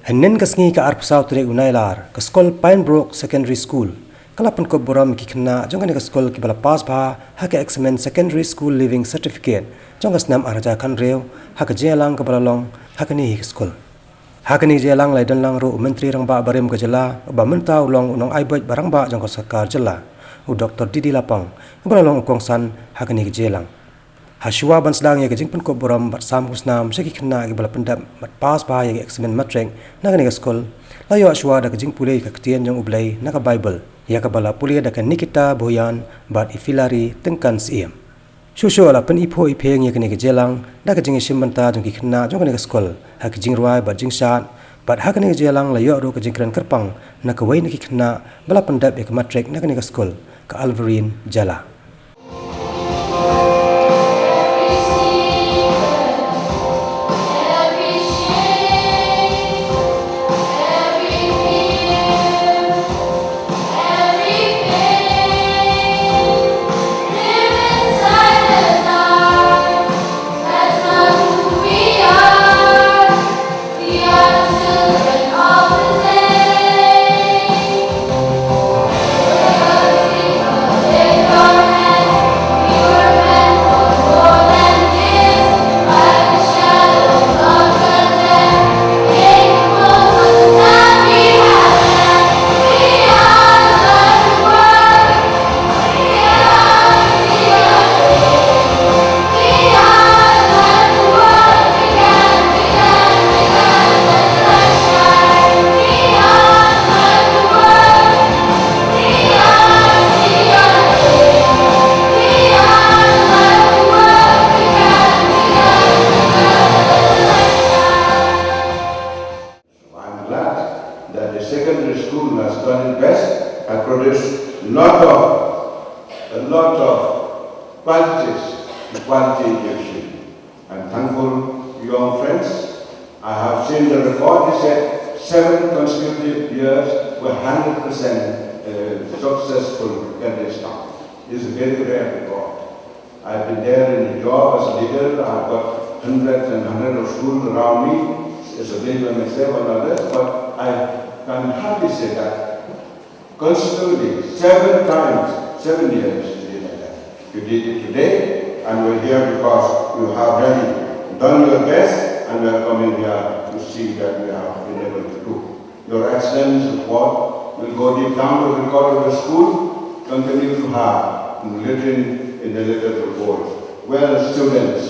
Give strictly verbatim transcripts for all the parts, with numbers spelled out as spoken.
Hynnin ka sngi ka arphew saw tarik u Nailar, ka skul Pine Brook Secondary School ka la pynkup burom ïa ki khynnah jong kane ka skul kiba la pass bha ha ka eksamin Secondary School Leaving Certificate jong ka snem ar hajar khathynriew ha ka jingïalang kaba la long ha kane hi ka skul. Ha kane ka jingïalang la ïadonlang ruh u Myntri Rangbah barim ka jylla uba mynta u long u nongai buit ba rangbah jong ka sorkar jylla, u Doctor D D Lapang, uba la long u kongsan ha kane ka jingïalang. Hashwa ban sdang ïa ka jingpynkup burom bad sam khusnam sha ki khynnah kiba la pyndep bad pass bha ïa ka eksamin matrik na kane ka skul, la ïoh shuwa da ka jingpule ïa ka ktien jong U Blei na ka Baibl, ïa kaba la pule da ka Nikita Bhuyan bad i Filari Tyngkan Syiem. Shuh shuh la pyniphuh iphieng ïa kane ka jingïalang da ka jingïashim bynta jong ki khynnah jong kane ka skul ha ka jingrwai bad jingshad, bad ha kane ka jingïalang la ïoh ruh ka jingkren kyrpang na kawei na ki khynnah ba la pyndep ïa ka matrik na kane ka skul, ka Alverine Jala. I'm glad that the secondary school has done its best and produced a lot of, a lot of qualities, quality education. I'm thankful, young friends. I have seen the record, he said, seven consecutive years were hundred percent, uh, successful in this town. It's a very rare record. I've been there in the job as a leader. I've got hundreds and hundreds of schools around me, as a leader myself and others, but I can hardly say that. Consequently, seven times, seven years, you did like that. You did it today, and we're here because you have really done your best, and we are coming here to see that we have been able to do. Your excellent support will go deep down the record of the school, continue to have written in the letter of the board. Well, students,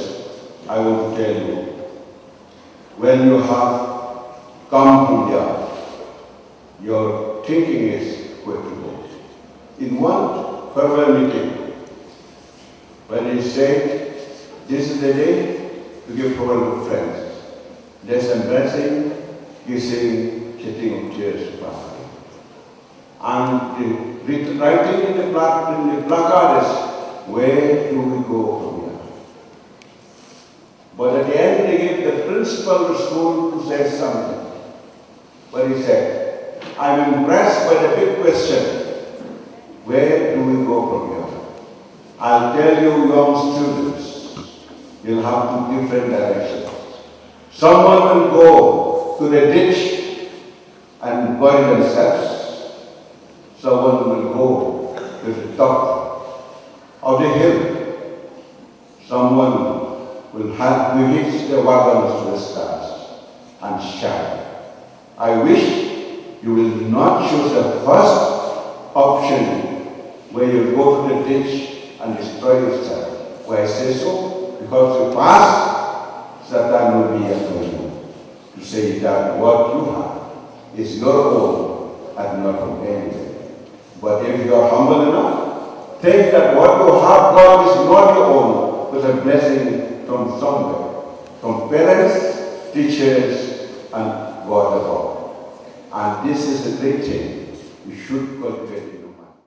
I want to tell you, when you have come from here, your thinking is going to go. In one farewell meeting, when he said, "This is the day to give farewell to friends," there's embarrassing, kissing, shedding of tears. And the writ-, writing in the pla-, in the placard is, "Where do we go from here?" But at the end, they gave the principal of the school to say something. But he said, "I'm impressed by the big question, where do we go from here?" I'll tell you, young students, you'll have two different directions. Someone will go to the ditch and bury themselves. Someone will go to the top of the hill. Someone will have to hitch their wagons to the stars and shine. I wish you will not choose the first option where you go to the ditch and destroy yourself. Why I say so? Because you pass, Satan will be after you to say that what you have is your own and not from anywhere. But if you are humble enough, think that what you have got is not your own, but a blessing from somewhere, from parents, teachers, and God above. And this is a great thing you should cultivate in your mind.